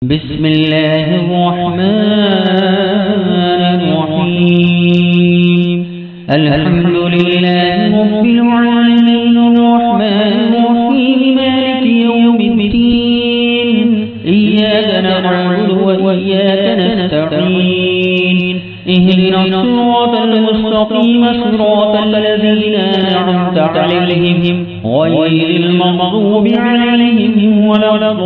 بسم الله الرحمن الرحيم. الحمد لله رب العالمين الرحمن الرحيم مالك يوم الدين. إياك نعبد وإياك نستعين. اهدنا الصراط المستقيم صراط الذين أنعمت عليهم غير المغضوب عليهم ولا الضالين.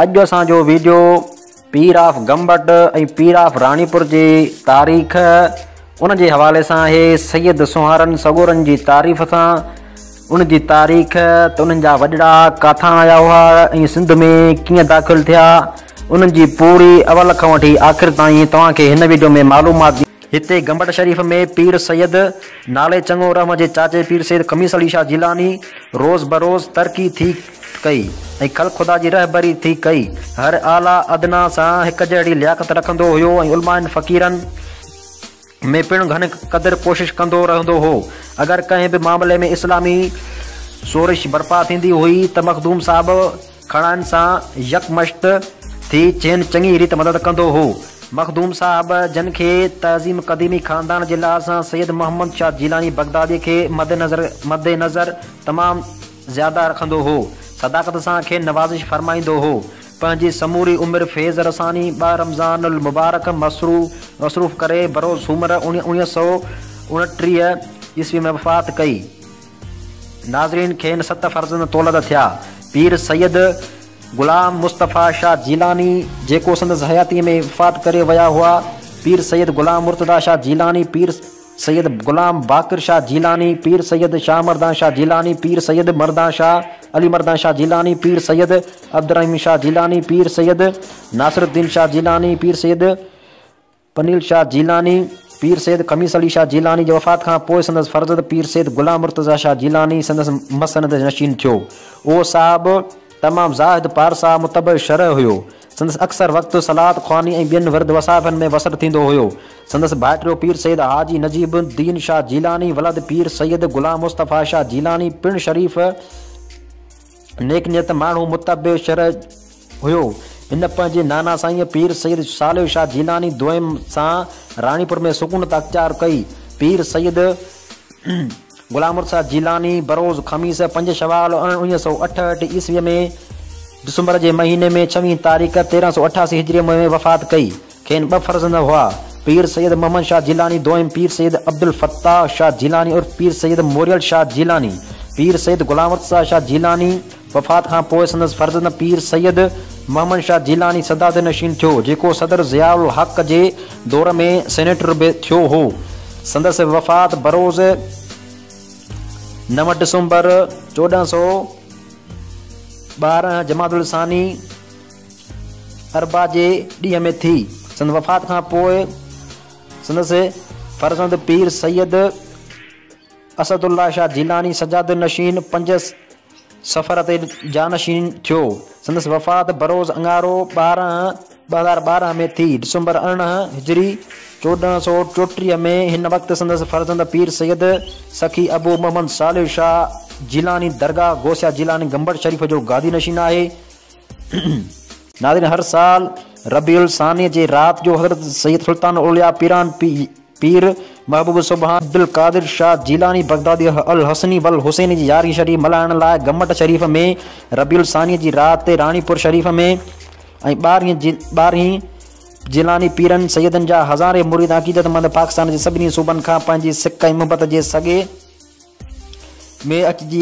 اڄ اسان جو video Pir of Gambat ۽ Pir of Ranipur جي تاريخ ان جي حوالي سان آهي. سيد سونهارن سڳورن جي تعريف سان ان جي تاريخ ته انهن جا وڏڙا ڪاٿان آيا هئا ۽ سنڌ ۾ ڪيئن داخل ٿيا، انهن جي پوري اول کان وٺي آخر تائين توهان کي هن ويڊيو ۾ معلومات. هتي گمبٽ شريف ۾ پير سيد نالي چڱو رحم جي چاچي پير سيد خميس علي شاهه جيلاني روز بروز ترقي ٿي ڪئي ۽ خلق خدا جي رهبري ٿي ڪئي. هر اعليٰ ادنيٰ سان هڪ جهڙي لياقت رکندو هيو ۽ علمائن فقيرن ۾ پڻ گهڻي قدر ڪوشش ڪندو رهندو هو. اگر ڪنهن به معاملي ۾ اسلامي شورش برپا ٿيندي هئي ته مخدوم صاحب کڻائن سان يڪمشت ٿي چين چڱي ريت مدد ڪندو هو. مخدوم صاحب جن کي تعظيم قديمي خاندان جي لحاظ سان سيد محمد شاهه جيلاني بغدادي کي مدنظر تمام زياده رکندو هو. صداقت سان کين نوازش فرمائيندو هو. پنهنجي سموري عمر فيض رساني 2 رمضان المبارڪ مصروف ڪري بروز سومر 1929 عيسوي ۾ وفات ڪئي. ناظرين کين 7 فرزند تولد ٿيا. پير سيد غلام مصطفيٰ شاهه جيلاني جيڪو سندس حياتيء ۾ وفات ڪري ويا هئا، پير سيد غلام مرتضيٰ شاهه جيلاني، پير سيد غلام باقر شاهه جيلاني، پير سيد شاهه مردان شاهه جيلاني، پير سيد مردان شاهه علي مردان شاهه جيلاني، پير سيد عبدالرحيم شاهه جيلاني، پير سيد ناصر الدين شاهه جيلاني، پير سيد پنيل شاهه جيلاني. پير سيد خميس علي شاهه جيلاني جي وفات کان پوءِ سندس فرزند پير سيد غلام مرتضيٰ شاهه جيلاني سندس مسند نشين ٿيو. اهو صاحب تمام زاهد پارسا متبع شرع هيو. سندس اڪثر وقت صلات خواني ۽ ٻين ورد وصافن ۾ بسر ٿيندو هيو. سندس ڀائٽيو پير سيد حاجي نجيب الدين شاهه جيلاني ولد پير سيد غلام مصطفيٰ شاهه جيلاني پڻ شريف نيڪ نيت ماڻهو متبع شرع هيو. هن پنهنجي نانا سائين پير سيد صالح شاهه جيلاني دوئم سان راڻيپور ۾ سڪونت اختيار ڪئي. پير سيد غلام مرتضيٰ جيلاني بروز خميس 5 شوال 1968 عيسويء ۾ ڊسمبر جي مهيني ۾ 26 تاريخ 1388 هجريء ۾ وفات ڪئي. کين 2 فرزند هئا، پير سيد محمد شاهه جيلاني دوئم، پير سيد عبدالفتاح شاهه جيلاني عرف پير سيد موريل شاهه جيلاني. پير سيد غلام مرتضيٰ شاهه جيلاني وفات کان پوءِ سندس فرزند پير سيد محمد شاهه جيلاني صدارت نشين ٿيو، جيڪو صدر ضياء الحق جي دور ۾ سينيٽر به ٿيو هو. سندس وفات بروز 9 ڊسمبر 1412 جماعت الثاني اربع جي ڏينهن ۾ ٿي. سندس وفات کان پوءِ سندس فرزند پير سيد اسد الله شاهه جيلاني سجاد نشين 5 صفر تي جانشين ٿيو. سندس وفات بروز اڱارو 12/2012 ۾ ٿي. ڊسمبر 18 هجري 1434 ۾ هن وقت سندس فرزند پير سيد سخي ابو محمد صالح شاهه جيلاني درگاهه غوثيه جيلاني گمبٽ شريف جو گادي نشين آهي. ناظرين هر سال ربيع الثاني جي رات جو حضرت سيد سلطان اولياء پيران پير محبوب سبحان عبدالقادر شاهه جيلاني بغدادي الحسني والحسيني جي يارهين شريف ملهائڻ لاءِ گمبٽ شريف ۾ ربيع الثاني جي رات تي راڻيپور شريف ۾ ۽ 12 جيلاني پيرن سيدن جا هزارين مريد عقيدتمند پاڪستان جي سڀني صوبن کان پنهنجي سڪ ۽ محبت جي سڳي ۾ اچجي